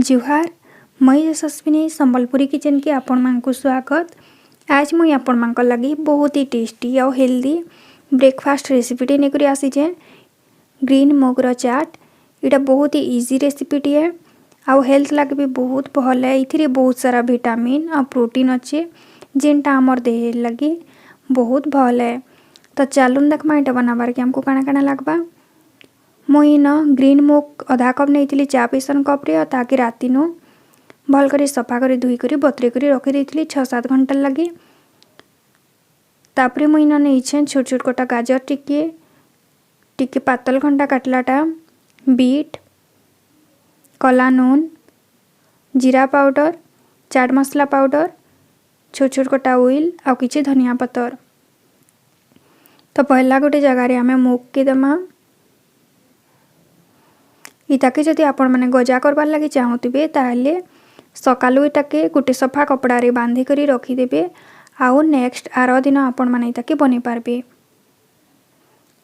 ଜୁହାର, ମୁଇଁ ଯଶସ୍ୱିନୀ, ସମ୍ବଲପୁରୀ କିଚେନ୍‌କେ ଆପଣମାନଙ୍କୁ ସ୍ୱାଗତ। ଆଜ୍ ମୁଇଁ ଆପଣମାନଙ୍କର ଲାଗି ବହୁତ ହି ଟେଷ୍ଟି ଆଉ ହେଲ୍ଦି ବ୍ରେକଫାଷ୍ଟ ରେସିପିଟି ନେଇକରି ଆସିଛେଁ, ଗ୍ରୀନ୍ ମୁଗ୍ର ଚାଟ୍। ଏଇଟା ବହୁତ ହି ଇଜି ରେସିପିଟିଏ ଆଉ ହେଲ୍ଥ ଲାଗି ବି ବହୁତ ଭଲ। ଏଇଥିରେ ବହୁତ ସାରା ଭିଟାମିନ୍ ଆଉ ପ୍ରୋଟିନ୍ ଅଛି, ଯେନ୍ଟା ଆମର୍ ଦେହର ଲାଗି ବହୁତ ଭଲ। ତ ଚାଲୁନ୍ ଦେଖମା, ଏଇଟା ବନାବାର୍ କି ଆମକୁ କାଣା କାଣା ଲାଗ୍ବା। ମୁଇଁ ଇନ ଗ୍ରୀନ୍ ମୁଗ୍ ଅଧା କପ୍ ନେଇଥିଲି ଚା ପିସନ୍ କପ୍ରେ ଆଉ ତାହାକେ ରାତିନୁ ଭଲ କରି ସଫା କରି, ଧୁଇ କରି, ବତୁରେଇ କରି ରଖିଦେଇଥିଲି 6-7 ଘଣ୍ଟା ଲାଗି। ତାପରେ ମୁଇଁ ଇନ ନେଇଛେଁ ଛୋଟ ଛୋଟ କଟା ଗାଜର ଟିକେ, ଟିକେ ପାତଲ ଘଣ୍ଟା କାଟଲାଟା, ବିଟ୍, କଲା ନୁନ୍, ଜିରା ପାଉଡ଼ର, ଚାଟ୍ ମସଲା ପାଉଡ଼ର, ଛୋଟ ଛୋଟ କଟା will ଆଉ କିଛି ଧନିଆ ପତର। ତ ପହିଲା ଗୋଟେ ଜାଗାରେ ଆମେ ମୁଗ୍କେ ଦେମା। ଇତାକେ ଯଦି ଆପଣମାନେ ଗଜା କରବାର୍ ଲାଗି ଚାହୁଁଥିବେ, ତାହେଲେ ସକାଲୁ ଇଟାକେ ଗୋଟେ ସଫା କପଡ଼ାରେ ବାନ୍ଧିକରି ରଖିଦେବେ ଆଉ ନେକ୍ସଟ ଆର ଦିନ ଆପଣମାନେ ଇତାକେ ବନେଇ ପାରବେ।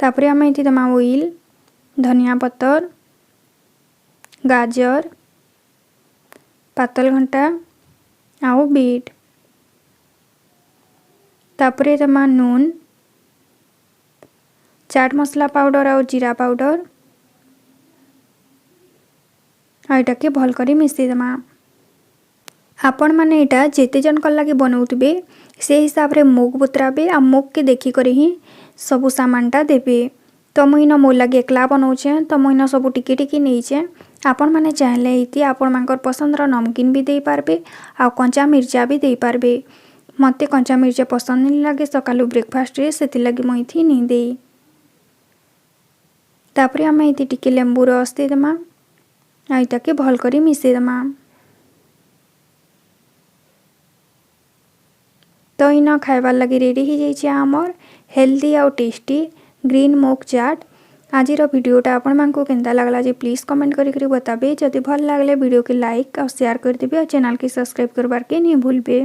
ତାପରେ ଆମେ ଏଠି ଦେମା will, ଧନିଆ ପତର, ଗାଜର, ପାତଲ ଘଣ୍ଟା ଆଉ ବିଟ୍। ତାପରେ ଦେମା ନୁନ୍, ଚାଟ୍ ମସଲା ପାଉଡ଼ର ଆଉ ଜିରା ପାଉଡ଼ର ଆଉ ଏଟାକେ ଭଲ କରି ମିଶେଇଦେମା। ଆପଣମାନେ ଏଇଟା ଯେତେ ଜଣଙ୍କର ଲାଗି ବନଉଥିବେ, ସେ ହିସାବରେ ମୁଗ୍ ବତୁରାବେ ଆଉ ମୁଗ୍କେ ଦେଖିକରି ହିଁ ସବୁ ସାମାନଟା ଦେବେ। ତ ମୁଇଁ ଇନ ମୋର୍ ଲାଗି ଏକଲା ବନଉଛେଁ, ତ ମୁଇଁ ଇନ ସବୁ ଟିକେ ଟିକେ ନେଇଛେଁ। ଆପଣମାନେ ଚାହିଁଲେ ଏଇଥି ଆପଣମାନଙ୍କର ପସନ୍ଦର ନମକିନ୍ ବି ଦେଇପାରବେ ଆଉ କଞ୍ଚା ମିର୍ଚା ବି ଦେଇପାରବେ। ମୋତେ କଞ୍ଚା ମିର୍ଚା ପସନ୍ଦ ନି ଲାଗେ ସକାଲୁ ବ୍ରେକଫାଷ୍ଟରେ, ସେଥିଲାଗି ମୁଇଁ ଏଥି ନି ଦେଇ। ତାପରେ ଆମେ ଏଇଥି ଟିକେ ଲେମ୍ବୁ ରସ ଦେଇଦେମା ଆଉ ଏଇଟାକେ ଭଲ କରି ମିଶେଇଦେମା। ତ ଇନ ଖାଇବାର୍ ଲାଗି ରେଡ଼ି ହେଇଯାଇଛେ ଆମର୍ ହେଲ୍ଦି ଆଉ ଟେଷ୍ଟି ଗ୍ରୀନ୍ ମୁଗ୍ ଚାଟ୍। ଆଜିର ଭିଡ଼ିଓଟା ଆପଣମାନଙ୍କୁ କେନ୍ତା ଲାଗଲା ଯେ ପ୍ଲିଜ୍ କମେଣ୍ଟ କରିକି ବତାବେ। ଯଦି ଭଲ ଲାଗଲେ, ଭିଡ଼ିଓକେ ଲାଇକ୍ ଆଉ ସେୟାର କରିଦେବେ ଆଉ ଚ୍ୟାନେଲ୍କେ ସବସ୍କ୍ରାଇବ୍ କରବାର୍କେ ନି ଭୁଲବେ।